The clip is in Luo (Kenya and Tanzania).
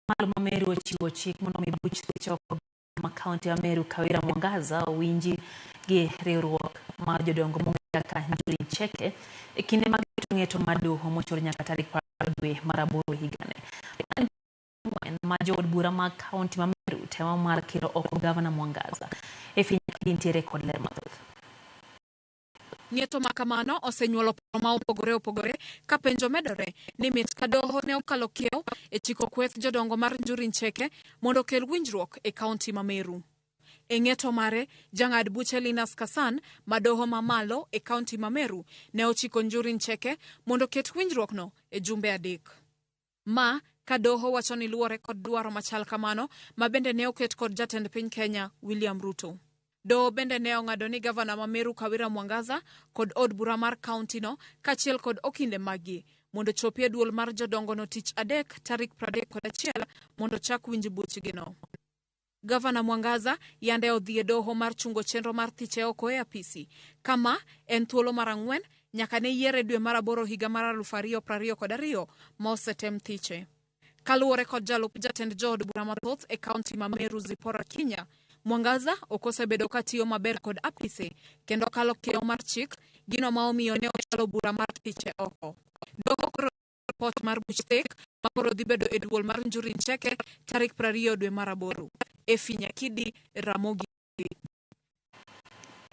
Malo ma Meru ochiwo chik mondo mi buch thich oko ma kaunti ma Meru Kawira Mwangaza owinji gi riwruok mar jodongo mong'ere kaka Njuri Ncheke e kinde mag rito ng'eto mar doho mochor nyaka tarik 20 dwe mar aboro higani. Ma jood bura mag kaunti ma Meru temo mar kiro oko gavana Mwangaza. E gintiere kod ler mathoth. Ng'eto ma kamano osenyuolo paro ma opogore opogore ka penjo medore ni mit ka doho ne okalo kiew e chiko kweth jodongo mar Njuri Ncheke mondo okel winjruok e kaunti ma Meru. E ng'eto mare, jang'ad buche Linus Kasan ma doho ma malo e kaunti ma Meru ne ochiko Njuri Ncheke mondo oket winjruokno e jumbe 3. Ma ka doho wacho ni luwore kod dwaro machal kamano ma bende ne oket kod jatend piny Kenya William Ruto. Doho bende ne ong'ado ni gavana ma Meru Kawira Mwangaza kod od bura mar kaunti no kaachiel kod okinde maggi mondo ochopi e duol mar jodongo no tich adek tarik 31 mondo ochak winj buchgino. Gavana Mwangaza yande odhi e doho mar chungo chenro mar thiche oko e apisi. Kama en thuolo mar 4 nyaka ne yiere dwe mar 8 higa mar 2022 ma osetem thiche. Kaluwore kod jalup jatend jood bura mathoth e kaunti ma Meru Zipporah Kinya, Mwangaza ok osebedo ka tiyo maber kod apise kendo kalo kiewo mar chik, gino ma omiyo ne ochwalo bura mar thiche oko. Doho koro ripot mar buch thek ma koro dhi bedo e duol mar Njuri Ncheke tarik 20 dwe mar 8. Effie Nyakidi, Ramogi.